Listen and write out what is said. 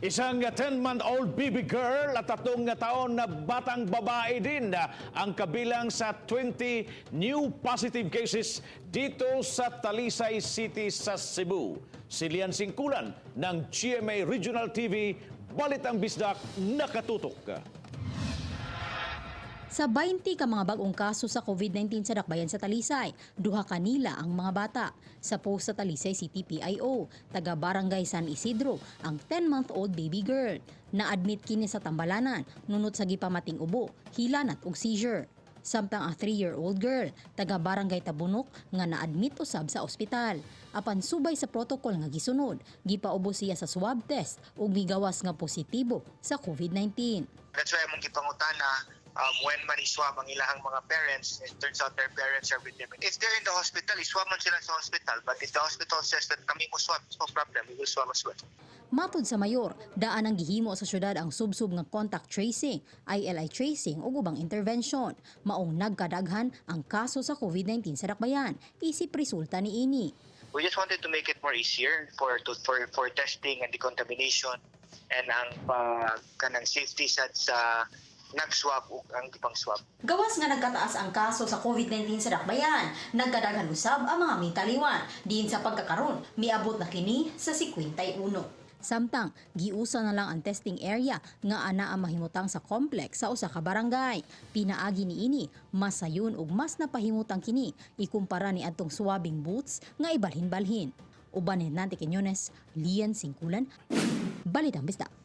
Isang 10-month-old baby girl at 3 taon na batang babae din ang kabilang sa 20 new positive cases dito sa Talisay City sa Cebu. Si Lian Singkulan ng GMA Regional TV, Balitang Bisdak, nakatutok. Sa 20 ka mga bag-ong kaso sa COVID-19 sa dakbayan sa Talisay, duha kanila ang mga bata. Sa post sa Talisay City PIO, taga Barangay San Isidro, ang 10-month-old baby girl. Na-admit kini sa tambalanan, nunot sa gipamating ubo, hilanat ug seizure. Samtang ang 3-year-old girl, taga Barangay Tabunok, nga na-admit usab sa ospital. Apan subay sa protocol nga gisunod, gipaubo siya sa swab test ug migawas nga positibo sa COVID-19. That's why among gipangutana when man i-swab ang ilahang mga parents, it turns out their parents are with them. If they're in the hospital, i-swab man sila sa hospital. But if the hospital says that kami mo swab, no problem, we will swab as well. Matod sa mayor, daan ang gihimo sa syudad ang subsub nga contact tracing, ILI tracing ug ubang intervention. Maong nagkadaghan ang kaso sa COVID-19 sa dakbayan, isip resulta niini. We just wanted to make it more easier for to, for testing and decontamination and ang pa kanang safety sa nag-swab ug ang gipang swab. Gawas nga nagkataas ang kaso sa COVID-19 sa dakbayan, nagkadaghan usab ang mga mitaliwan. Diin sa pagkakaron, miabot na kini sa 51. Samtang, giusa na lang ang testing area nga ana ang mahimutang sa complex sa usa ka barangay. Pinaagi niini, mas sayon ug mas napahimutang kini ikumpara ni adtong swabbing booths nga ibalhin-balhin. Uban ni Nante Quinones, Lian Singkulan, Balitang Bisdak.